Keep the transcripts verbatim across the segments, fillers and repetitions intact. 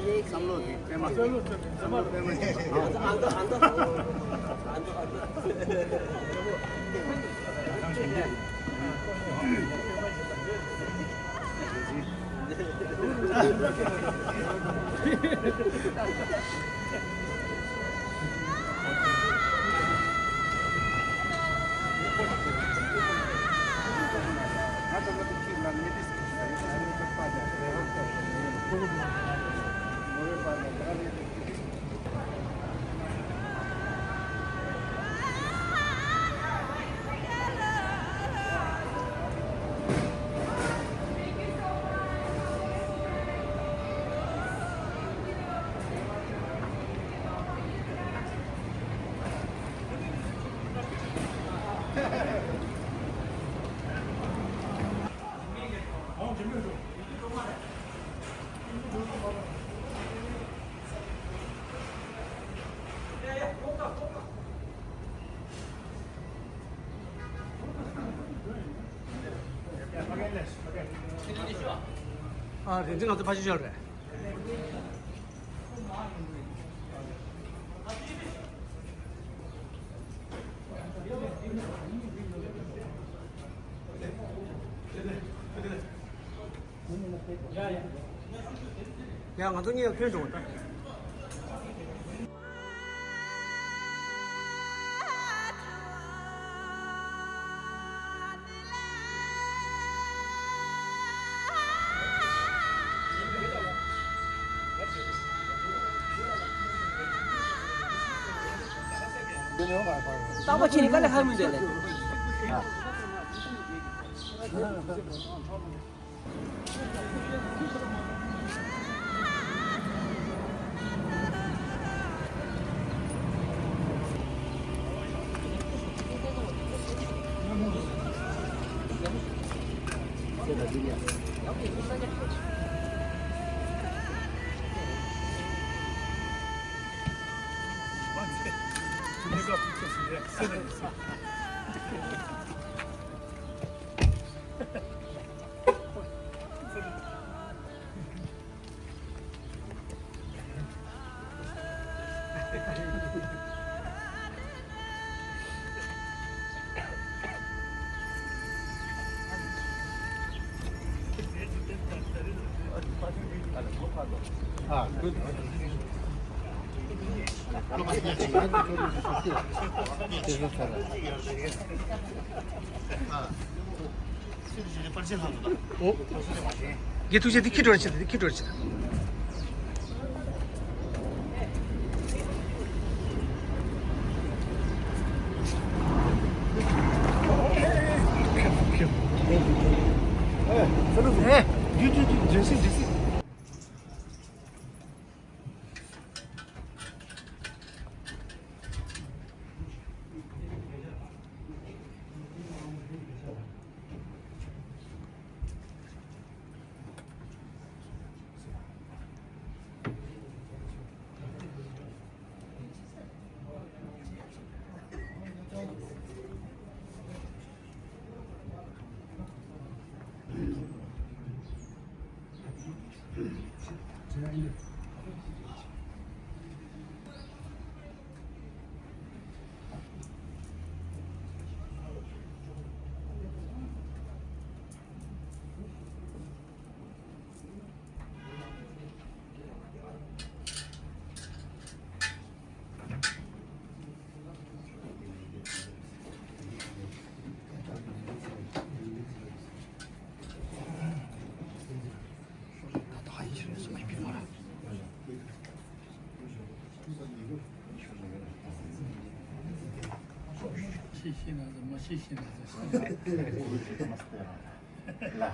བསམ་བློ་གི་པད་མ། བསམ་བློ་པད་མ་ཅན། ཨ་རེད། འདི་ང་ཚོ་ཕ་ཤུལ་ཤོར་རེད། ཡ་ང་ཚོ་གཉིས་ལ་ཕན་འགྲོ་བ་ད། རྟག་པར་ཁྱེད་ནི་དཀའ་ལས་ཁག་མི་འདུག་ལེ། ཨོ། དགེ་ཐུགས་རྗེ། འདི་ཁྱི་འགྲོ་རེ་བྱེད། འདི་ཁྱི་འགྲོ་རེ་བྱེད། ཤེས་ན་ཟེར། མ་ཤེས་ཤེས་ན་ཟེར། ལ།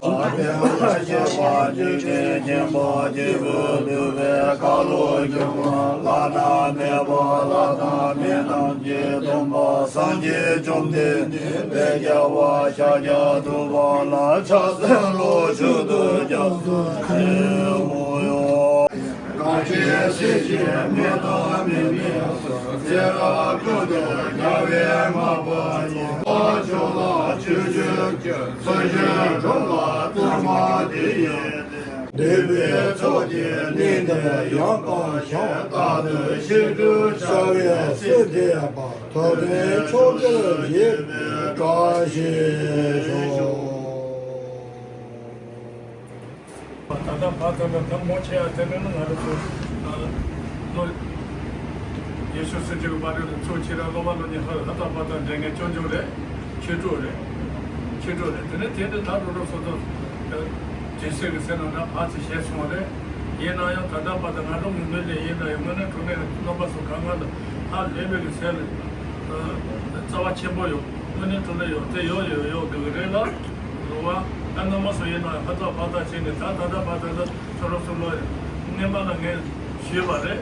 ཨ་ཏི་ཤ་ཁྱད་པར་འཇིག་རྟེན་ཁྱིམ་པ་སྐྱེས་བུ་འདུས་པའི་ཁ་ལོ་སྒྱུ་མ་བླ་ན་མེད་པ་ལྷ་དང་མི་རྣམས་ཀྱི་སྡོམ་པ་སངས་རྒྱས་བཅོམ་ལྡན་འདས་དཔལ་རྒྱལ་བ་ཤཱཀྱ་ཐུབ་པ་ལ་ཕྱག་འཚལ་ལོ། མཆོད་དོ་སྐྱབས་སུ་མཆིའོ། གང་ཕྱིར་སྲིད་ཞིའི་མི་དང་མི་མིན་ཚེ་རབས་ཀུན་ཏུ་རྒྱལ་བའི་བསྔགས་པ་ཡིས། ཕྱོགས་ལ་ཆོས་སྤྱོད་ཀྱི་ཚུལ་བཞིན་སྒྲུབ་པ་ཙམ་མ་དེ་ཡིས། འདོད་པའི་ཚོགས་ཀྱིས་ནི་འདིར་ཡོངས་བསྐོར་ཞིང་། རྟག་ཏུ་ཤིན་ཏུ་བྱ་བའི་སེམས་བསྐྱེད་པ། ཐོབ་ནས་མཆོག་ཏུ་བཞེད་པའི་བཀྲ་ཤིས་ཤོག། ད་ལྟ་བར་དུ་ལ་ད་མོ་ཆེ་ཡ་དེ་ནི་ང་རང་ཚོ་ལོ་ཉི་ཤུ་སུམ་ཅུ་གི་བར་དུ་ཚོ་ཆེ་ར་ལོ་བ་ལོ་ཉི་ཤུ་ལྷ་དང་བར་དང་འབྲེལ་མཁན་སྐྱོན་བརྗོད་རེད། ཆོས་དྲུག་རེད། ཆོས་དྲུག་རེད། དེ་ནས་དེ་འདྲ་ད་རུ་རུ་སོ་སོ་དེ་སེ་གི་སེ་ན་ན་ཕ་ཚི་བྱས་སོང་རེད། ཡིན་ན་ཡང་ད་ལྟ་བར་དུ་ང་རང་གི་ངོས་ནས་ཡིན་ན་ཡང་དངོས་གནས་དྲང་གནས་རྣམ་པ་ཚོ་གང་ག་ལ་ཧ་ལས་པའི་གི་སེ་ལ་རྩ་བ་ཆེན་པོ་ཡོད། དངོས་གནས་དྲང་གནས་ཡོད་དེ་ཡོད་ཡོད་ཡོད་དགོས་གི་རེད་ལ། རུ་བ་ཨ་ན་མ་སོ་ཡིན་ན་ཧ་ད་ཕ་ད་བྱས་ནས་ད་ད་ལྟ་བར་དུ་ལ་ཁྱོད་རང་ཚོ་ལ་སྔས་མ་ལ་ངས་ཞུས་པ་རེད།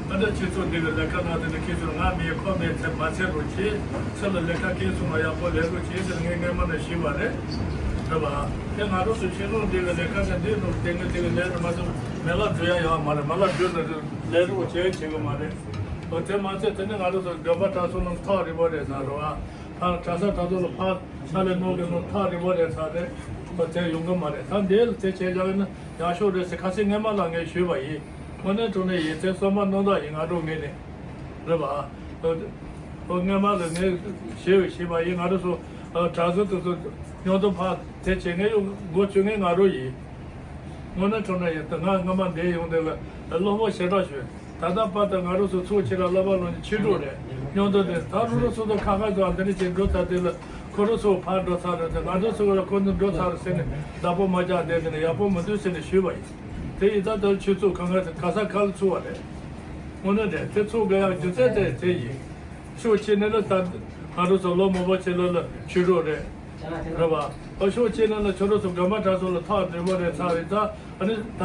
ཨ་ད་ཁྱེད་ཚོ་འདི་གི་ལས་ཀ་ནང་དེ་ནས་ཁྱེད་ཚོར་ང་མེད་ཁོ་མེད་ཚེ་མ་ཚེ་རུ་ཆེ་ཚེ་ལ་ལས་ཀ་སྐྱེལ་སོང་བ་ཡག་པོ་ལས་རུ་ཆེ་ཟེར་ངས་སྔས་མ་ནས་ཞུས་པ་རེད། རེད་པ། དེ་ང་རང་ཚོ་ཁྱེད་ཚོ་འདི་གི་ལས་ཀ་ནས་འདི་རུ་དེ་ངས་དེ་གི་ལས་རུ་མ་ཚོ་མེ་ལ་འགྲོ་ཡ་ཡོད་མ་རེད། མ་ལ་འགྲོ་ན་ལས་རུ་བྱེད་བྱེད་གི་མ་རེད། འོ་དེ་མ་ཚད་དེ་ནས་ང་རང་ཚོ་དགོན་པ་གྲྭ་ཚང་ནང་ཐག་རིང་པོ་རེད་ཟེར་རོ། ཨ་གྲྭ་ས་གྲྭ་ཚང་ལ་ཕར་ཕྱག་ལས་གནང་གི་ནང་ཐག་རིང་པོ་རེད་ཟེར་རེད། འོ་དེ་ཡོང་གི་མ་རེད། ད་འདི་ལ་དེ་བྱས་བཞག་ན་ཡག་ཤོས་རེད་ཟེར་ཁ་སང་སྔས་མ་ལ་ངས་ཞུས་པ་ཡིན། དངོས་གནས་དྲང་གནས་ཡིན། དེ་བསམ་པ་རྣམ་དག་ཡིན། ང་རང་ངོས་ནས་རེད་པ། འོ་སྔས་མ་ལ་ངས་ཞུས་ཞུས་པ་ཡིན། ང་རང་ཚོ་གྲྭ་ཚང་དེ་ཚོ་མཉམ་དུ་ཕར་དེ་བྱེད་མཁན་ཡོད། འགོ་བཙུགས་མཁན་ང་རང་ཡིན། དངོས་གནས་དྲང་གནས་ཡིན། ད་ང་སྔ་མ་འདིར་ཡོང་དུས་ལ་སློབ་དཔོན་ཞེ་དྲག་ཞུས། ད་ལྟ་བར་དུ་ང་རང་ཚོ་ཚོགས་ཆེ་ར་བསླབ་པ་ལོན་ཆོས་དྲུག་རེད། མཉམ་དུ་དེ་ད་རུ་རུ་སོ་སོ་ཁ་ཁ་ཚོ་འདི་ནས་ཅིག་འགྲོ་ཚར་དུས་ལ་ཁོ་རང་ཚོ་ཕར་འགྲོ་ཚར་རེད་དེ། ང་ཚོ་ཚོ་ལ་ཁོ་ཚོ་འགྲོ་ཚར་རེད་ཟེར་ནས་བདག་པོ་མ་རྒྱག་བསྡད་དེ་ནས་ཡག་པོ་མི་འདུག་ཟེར་ནས་ཞུས་པ་ཡིན། དེ་ཡིན་ཙང་ད་ཆོས་ཚོགས་གང་ག་ག་ས་ག་ལ་ཚུགས་པ་རེད། དངོས་གནས་རེད། དེ་ཚོགས་དགོས་ཡག་རྒྱུ་མཚན་དེ་དེ་ཡིན། ཕྱོགས་གཅིག་ནས་ལ་ད་ང་རང་ཚོ་ལོ་མང་པོ་ཕྱིན་ལ་ལ་ཆོས་གྲོགས་རེད། རེད་པ། ཨ་ཕྱོགས་གཅིག་ནས་ལ་ཁྱོད་རང་ཚོ་དགོན་པ་གྲྭ་ཚང་ལ་ཐག་རིང་པོ་རེད་ཚར་རེད་ད། ཨ་ནི་ད་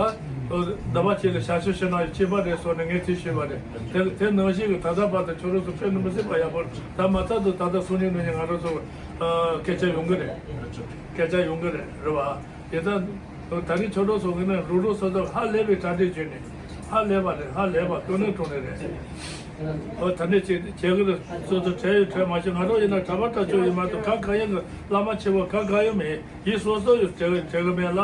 ཟླ་བ་གཅིག་ལ་ཞབས་ཞུ་ཞུ་ན་ཡང་ཁྱད་པར་རེད་སོགས་ནས་ངས་དེ་ཞུས་པ་རེད། དེ་དེ་ནང་བཞིན་གྱི་ད་ལྟ་བར་དུ་ཁྱོད་རང་ཚོ་དཔེ་མི་སྲིད་པ་ཡག་པོ་རེད། ད་མ་ཚད་དུ་ད་ལྟ་སང་ཉིན་གནངས་ཉིན་ང་རང་ཚོ་སྐད་ཆ་ཡོང་གི་རེད། སྐད་ཆ་ཡོང་གི་རེད། རེད་པ། དེ་ལྟར་ད་རེས་ཁྱོད་རང་ཚོ་གི་ནི་རུ་རུ་སོ་སོ་ཧ་ལས་པའི་གྲ་སྒྲིག་བྱས་ནས་ཧ་ལས་པ་རེད། ཧ་ལས་པ་དངོས་གནས་དྲང་གནས་རེད། ཨོ་ད་ནས་ཅིག་བྱེད་གི་རེད། སོ་སོ་བྲེལ་ཡོད་བྲེལ་མ་བྱེད། ང་རང་ཡིན་ན་གྲྭ་པ་གྲྭ་ཆོས་ཡིན་མ་གཏོགས་གང་གང་ཡིན་གི་བླ་མ་ཆེན་པོ་གང་གང་ཡོད་མེད། ཡིན་སོ་སོ་ཡོད་བྲེལ་གི་བྲེལ་གི་མེད་ལ་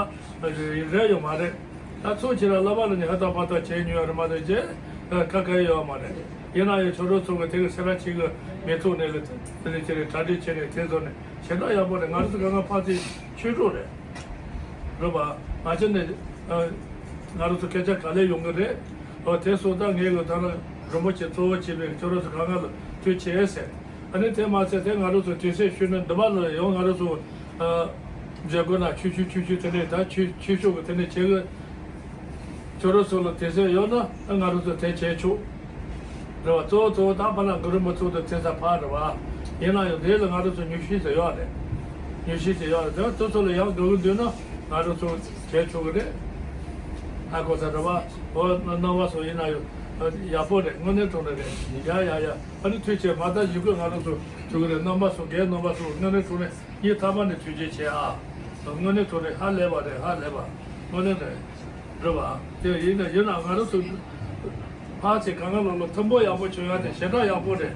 རེད་ཡོད་མ་རེད། ད་ཚོགས་ཆེ་ར་བསླབ་པ་ལ་ནི་ཧ་ད་པ་ད་བྱེད་མྱོང་ཡ་རེད་མ་གཏོགས་རྗེས་གང་གང་ཡོད་མ་རེད། ཡིན་ན་ཡང་ཁྱོད་རང་ཚོ་གི་དེ་གི་སེ་ར་ཆེ་གི་མི་ཚོགས་ནས་ལ་དེ་ནས་ཁྱེད་རེ་གྲ་སྒྲིག་བྱས་ནས་དེ་ཚོ་ནས་ཞེ་དྲག་ཡག་པོ་རེད། ང་རང་ཚོ་གང་ག་ཕར་ཚུར་ཆོས་གྲོགས་རེད། རེད་པ། ང་ཚོ་ནས་ང་རང་ཚོ་སྐད་ཆ་ག་ལེར་ཡོང་གི་རེད། འོ་དེ་སོང་ཙང་ངས་གི་ད་ལ་རིན་པོ་ཆེ་གཙོ་བོ་བྱས་པའི་ཁྱོད་རང་ཚོ་གང་ག་ལ་ཐུགས་རྗེ་ཆེ་ཟེར། ཨ་ནི་དེ་མ་ཚད་དེ་ང་རང་ཚོ་དུས་ཚོད་ཤོད་ན་འདི་པ་ལ་ཡང་ང་རང་ཚོ་མཛད་སྒོ་ན་ཆུ་ཆུ་ཆུ་ཆུ་དེ་ནས་ད་ཆུ་ཆུ་ཤོག་གི་དེ་ནས་བྱེད་གི། ཁྱོད་རང་ཚོ་ལ་དེ་ཚོ་ཡོད་ན་ང་རང་ཚོ་དེ་བྱེད་ཆོག་རེད་བ། གཙོ་བོ་གཙོ་བོ་ད་ཕ་ལ་གུ་རུ་མི་ཚོགས་དང་དེ་ཚ་ཕ་རེད་བ། ཡིན་ན་ཡང་དེ་ལ་ང་རང་ཚོ་ཉུང་ཤས་ཅིག་ཡོད་རེད། ཉུང་ཤས་ཅིག་ཡོད་རེད། དེ་ཚོ་ལ་ཡང་དགོས་ཀྱི་འདུག་ན་ང་རང་ཚོ་བྱེད་ཆོག་གི་རེད། ཧ་གོ་ས་རེད་བ། འོ་རྣམ་པ་ཚོ་ཡིན་ན་ཡང་ཡག་པོ་རེད། དངོས་གནས་དྲང་གནས་རེད། ཡ་ཡ་ཡ། ཨ་ནི་ཐུགས་རྗེ་ཆེ། མ་ད་ཞུ་གི་ང་རང་ཚོ་ཞུ་གི་རེད། རྣམ་པ་ཚོ་རྒན་རྣམ་པ་ཚོ་དངོས་གནས་དྲང་གནས། ངས་ཐ་མ་ནས་ཐུགས་རྗེ་ཆེ་ཨ། དངོས་གནས་ཐུགས་རེ་ཧ་ལས་པ་རེད། ཧ་ལས་པ། དངོས་གནས་རེད། རེད་བ། དེ་ཡིན་ན་ཡིན་ན་ང་རང་ཚོ་ཕར་ཚེ་གང་ག་ལོ་ལོ་མཐུན་པོ་ཡག་པོ་བྱུང་ཡ་དེ་ཞེ་དྲག་ཡག་པོ་རེད།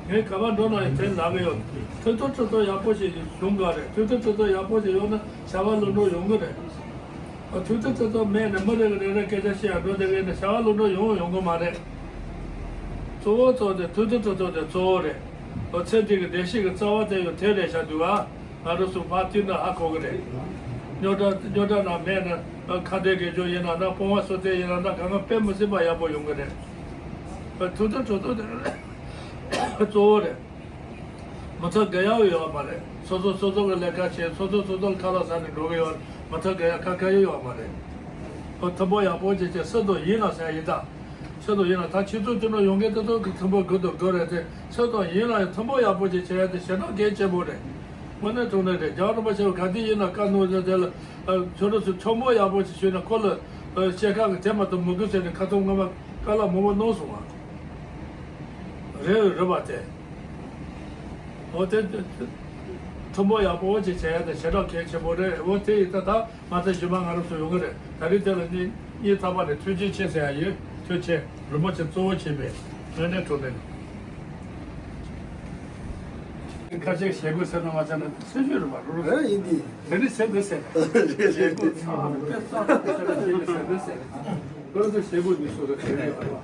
ངས་ག་པར་འགྲོ་ན་ཡང་དེ་ལབ་གི་ཡོད། མཐུན་མཐུན་སྒྲིལ་སྒྲིལ་ཡག་པོ་ཞིག་བྱུང་ག་རེད། མཐུན་མཐུན་སྒྲིལ་སྒྲིལ་ཡག་པོ་ཞིག་ཡོང་ན་བྱ་བ་ལམ་འགྲོ་ཡོང་གི་རེད། མཐུན་མཐུན་སྒྲིལ་སྒྲིལ་མེད་ནས་མི་རེ་གི་རེ་རེ་སྐད་ཆ་བཤད་ཡ་འགྲོ་བསྡད་གི་ཡིན་ན་བྱ་བ་ལམ་འགྲོ་ཡོང་ཡོང་གི་མ་རེད། གཙོ་བོ་གཙོ་དེ་ཐུགས་དམ་གྲུབ་ཐོབ་དེ་གཙོ་བོ་རེད། ཨོ་ཚེ་འདི་གི་བདེ་སྐྱིད་ཀྱི་རྩ་བ་དེ་ཡང་དེ་རེད་ཤག་འདུག་ཨ། ང་རང་ཚོ་ཕར་བལྟས་ན་ཧ་གོ་གི་རེད། རྙོག་དྲ་རྙོག་དྲ་ནང་མེད་ན་ཁ་བརྡའི་དགེ་སྦྱོར་ཡིན་ན་ན་སྤོང་བ་གསོལ་སྟོན་ཡིན་ན་ན་གང་ག་དཔེ་མི་སྲིད་པ་ཡག་པོ་ཡོང་གི་རེད། ཐུགས་དམ་གྲུབ་ཐོབ་དེ་གཙོ་བོ་རེད། མི་ཚོགས་རྒས་ཡོལ་ཡོད་མ་རེད། སོ་སོ་སོ་སོ་གི་ལས་ཀ་བྱེད། སོ་སོ་སོ་སོ་ཁ་ལག་ཟ་ནས་འགྲོ་གི་ཡོད། མི་ཚོགས་རྒས་ཡོལ་ཁ་ཁ་ཡོད་ཡོད་མ་རེད། ཨོ་ཐུན་མོང་ཡག་པོ་བྱེད་ཆེད་སུ་དང་ཡིན་ན་ཟེར་ཡིན་ད། སུ་དང་ཡིན་ན་ད་ཁྱེད་ཚོ་དེ་འདྲ་ཡོང་མཁན་དེ་ཚོ་གི་ཐུན་མོང་དགོས་དང་དགོས་རེད་དེ། སུ་དང་ཡིན་ན་ཡང་ཐུན་མོང་ཡག་པོ་ཅིག་བྱེད་ཡ་དེ་ཞེ་དྲག་གལ་ཆེན་པོ་རེད། དངོས་གནས་དྲང་གནས་རེད། རྒྱལ་བ་རིན་པོ་ཆེ་ག་དུས་ཡིན་ན་བཀའ་གནང་ཡོད་དེ་ལ། ཁྱོད་རང་ཚོས་ཐུན་མོང་ཡག་པོ་ཅིག་ཞུས་ན་ཁོ་ལ་སྐྱེས་སྐར་གི་དེ་མ་གཏོགས་མི་དགོས་ཟེར་ནས་ཁ་ཐུག་སྔོན་མ་བཀའ་སློབ་མང་པོ་གནང་སོང་བ་རེད། རེད་པ་དེ། འོ་དེ་ཐུན་མོང་ཡག་པོ་ཅིག་བྱེད་ཡ་དེ་ཞེ་དྲག་གལ་ཆེན་པོ་རེད། འོ་དེ་ཡིན་ད་ད། མ་ཚད་རྗེས་མ་ང་རང་ཚོ་ཡོང་གི་རེད། ད་རེས་དེ་ལ་སྙིང་སྙིང་ཐག་པ་ནས་ཐུགས་རྗེ་ཆེ་ཟེར་ཡ་ཡོད། ཐུགས་རྗེ་ཆེ། རིན་པོ་ཆེ་གཙོ་བོ་བྱས་པའི་དངོས་གནས་དྲང་གནས། ཁ་ཤས་ཞེ་དགུ་ཟེར་ན་མ་ཚད་ན་སེམས་ཤུགས་རེད་པ། རོ་རོ། ཨེ་ཡིན་དེ། དེ་ནི་ཟེར་འདི་ཟེར། ཞེ་དགུ་ཚང་མ་དཔེ་གསར་དུ་ཟེར་ན་ཞེ་དགུ་ཟེར་འདི་ཟེར། ཁོ་ཚོ་ཞེ་དགུ་འདི་སོ་སོ་ཟེར་གི་ཡོད་རེད་པ།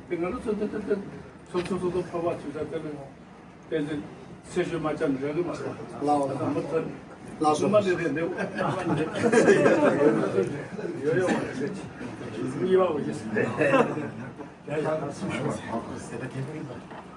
དེ་ང་རང་ཚོ་དེ་དེ་དེ་ཚོ་ཚོ་ཚོ་ཚོ་ཕོར་པ་ཚུད་ས་དེ་ནི། དེ་ཚོ་ཚེ་ཤུལ་མ་བཅར་ནས་རག་གི་མ་རེད། ལགས་འོང་། ད་མི་ཚོ་ནི། ལགས་སོ། ཚོ་མ་ནི་རེད་འདེབས། ཡོད་ཡོད་མ་རེད་ཟེར་གྱི། གཉིས་པ་འོ་ཡིན་ཟེར། ཡ་ཡ་ད་སུ་ཞུ་བ།